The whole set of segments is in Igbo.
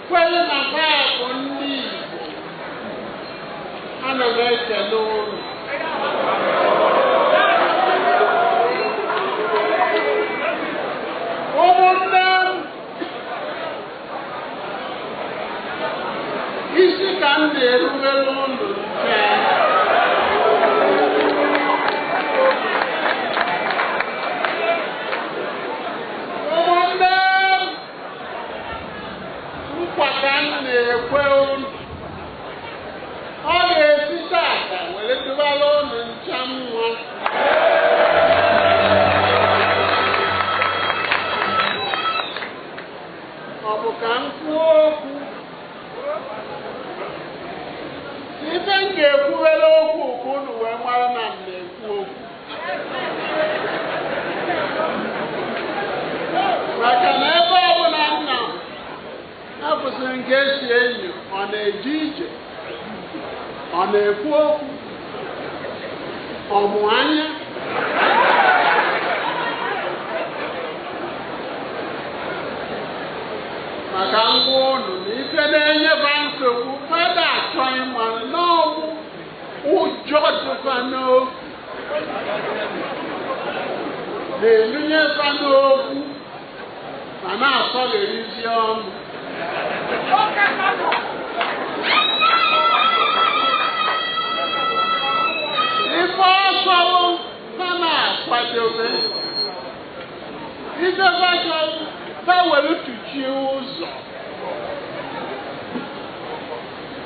Kwere na fa bụ ndị Igbo. Ana m ekele unu. Ụmụnne m, isi ka m na-erubere unu nche. Ụmụnne m, nkwa ka m na-ekwe unu. Ọ ga-esi tata were dubara unu ncha nwa. Ọ bụ ka m kwuo okwu. Ife m ga-ekwuwere okwu ka unu wee mara na m na-ekwu okwu. Maka na ebe ọbụla m nọ, akwụsịrị nke esi enyo, ọ na-eje ije, ọ na-ekwu okwu, ọ mụ anya. Maka ngwa unu na ife na-enyeba nsogbu, fada achọ ịma n'ọgwụ ụjọ dịkwa n'okwu na-enunyefa n'okwu ma na-asọgherizi ọnụ. Ife ọsọ ha na-akwadobe, ife fachọ fa were tụchie ụzọ.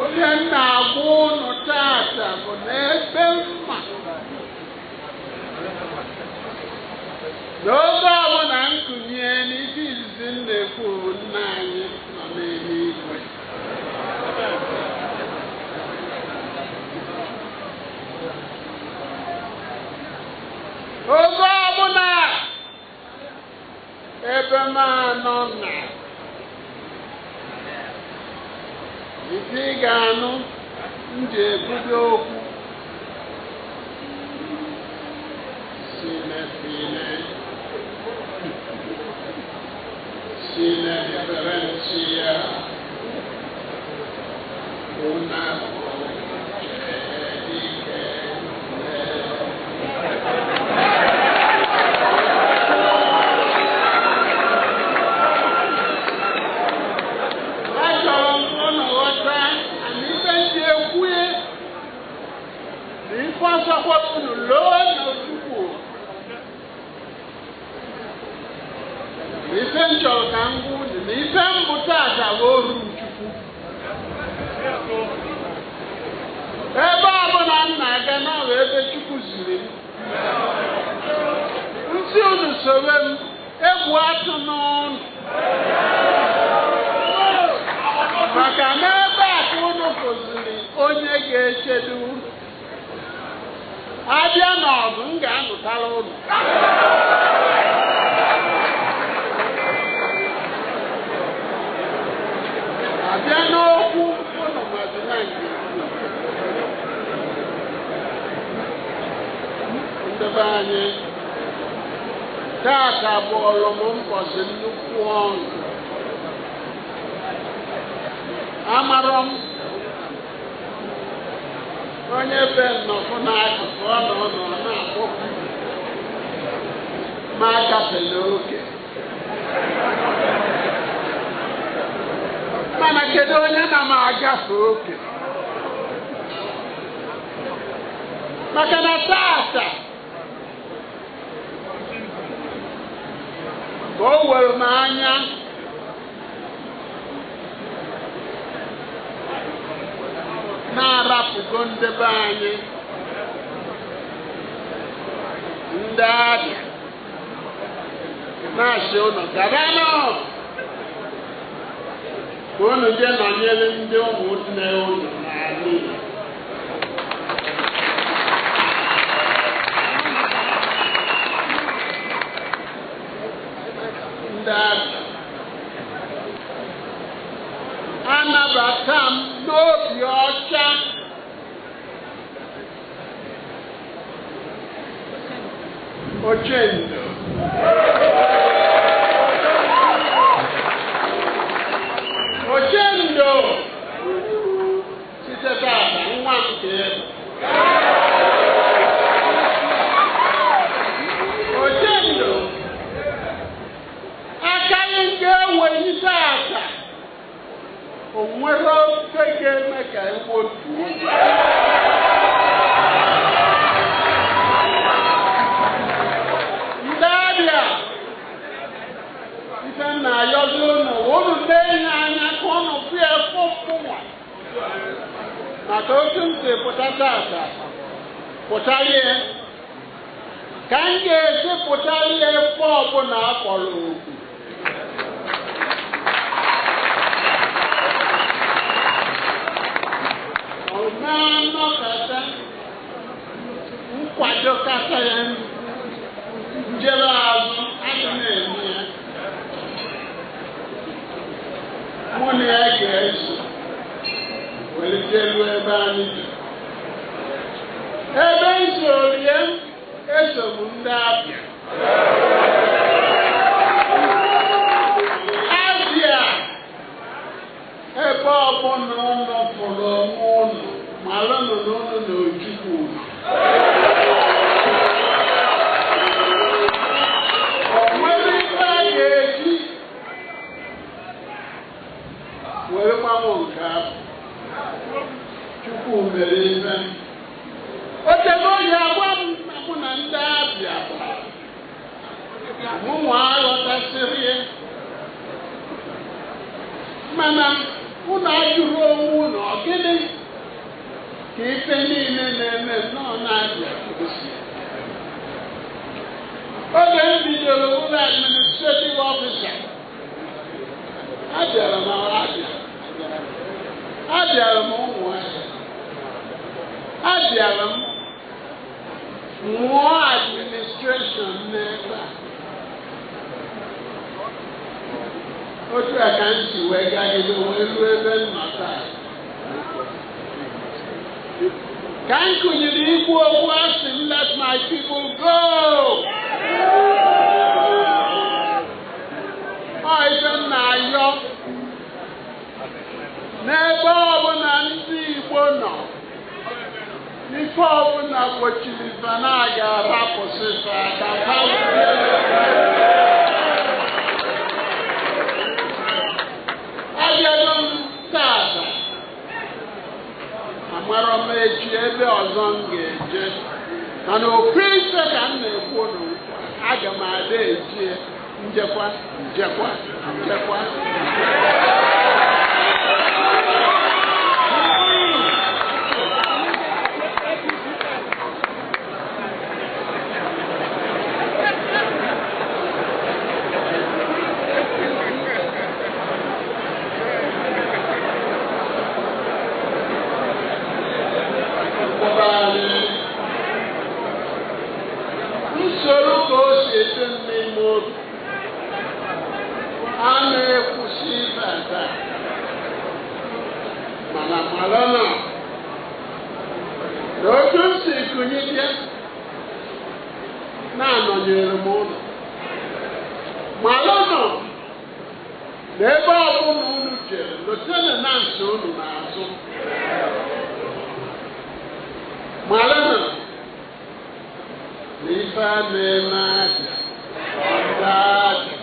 Ihe m na-agwa unu tata bụ na ebe mma n'oge ọbụla nkụnye n'ife izizi m na-ekwu bụ nna anyị nọ n'eluigwe. Oge ọbụla ebe m anọ na ife ị ga-anụ m ji ebudo okwu sine fine sine differentia una voce dicente. Achọrọ m ka unu ghọta na ife ndị ekwue na ife ọsọkwara unu loo n'Chukwu. Na ife m chọrọ ka m gwa unu na ife mbụ tata bụ oru Chukwu. Ebe ọbụla m na-aga n'ọrụ ebe Chukwu ziri m. Nsị unu sowe m, egwu atụ n'ụnụ. Maka n'ebe a ka unu kụziri onye ga-echedo unu. Abịa n'ọgụ, m ga-anụtara unu. Abịa n'okwu unu mazi na nke ndị be anyị. Tata bụ ọlụmụ mbọsị nnukwu ọṅụ. Amarọ m onye be nnọkụ n'akụkụ ọ nọ nọ na-akpọ ma agafela oge. Mana kedu onye na m agafe oke? Maka na tata ka o were m anya na-arapụgo ndebe anyị ndị Abịa na-asị unu gabanụ ka unu jee nọnyere ndị ụmụnne unu n'ala Igbo. Ndị Abịa, anabata m n'obi ọcha. Ochendo. Ochendo. Nwere ofe ga-eme ka ekwotuo. Ndị Abịa, ife m na-ayọzi unu, unu na-enye anya ka unu fie fụ mụnwa maka otu m si pụta tata pụtarie ka m ga-esi pụtarie ebe ọbụla a kpọrọ oku. Ome nnọkọta nkwado kata ya njere azụ adị na-eme ya, mụ na ya ga-eso were jeruo ebe anyị bi. Ebe nsorie eso m ndị Abịa. Abịa, ebe ọbụla ụnụ pụrụ onwe ụnụ, malụnụ na ụnụ na Ojukwu nọ. O nwere ife a ga-eji were gbanwe nke ahụ. Chukwu mere ife. O tego ya agwa m na mụ na ndị Abịa gbara. Mụnwa aghọtasịrị ya. Mana unu ajụrụ onwe unu, ọ gịnị ka ife niile na-eme nnọọ na-abịa ka o si. Oge m bidoro ụlọ administrative officer, abịara m Abịa, abịara m Ụmụahịa, abịara m mụọ administration n'ebe a. Otu a ka m si wee gagide wee ruo ebe m nọ taa. Ka m kụnyere ikwu okwu, asị m, "Let my people go." Ọ ife m na-ayọ n'ebe ọbụla ndị Igbo nọ, ife ọbụla gbochiri ife na a ga-arapụsị fa ka ha abịago. M tata amara m echi ebe ọzọ m ga-eje, mana ofu ife ka m na-ekwu na aga m ada ejie njekwa njekwa njekwa. Mkpụrụ anyị nsoro ka o si ete m n'ime obi, a na-ekwusi ife taa, mana mara na na otu m si kụnyite na-anọnyere m ụlọ, mara nọ na ebe ọbụla unu jere lotena na nso unu n'azụ, mara na na ife a na-eme Abịa ndị Abịa,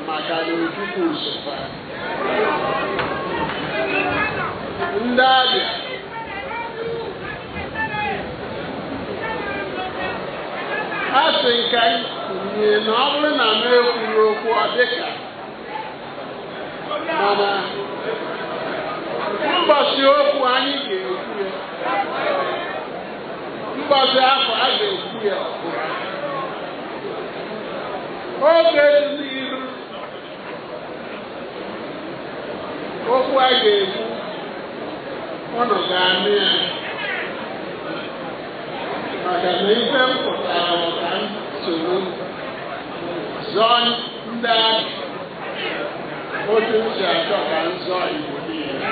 maka na Ojukwu sofa ndị Abịa. A sị nka nye na ọ bụrụ na m ekwuru okwu, ọ dịka, mana mbọsị okwu anyị ga-ekwu ya, mbọsị afọ a ga-ekwu ya ọfụma. Oge dị n'iru, okwu a ga-ekwu, ụnụ ga-anụ ya, maka na ife m pụtara bụ ka m soro zọọ ndị Abịa otu m si achọ ka m zọọ Igbo niile.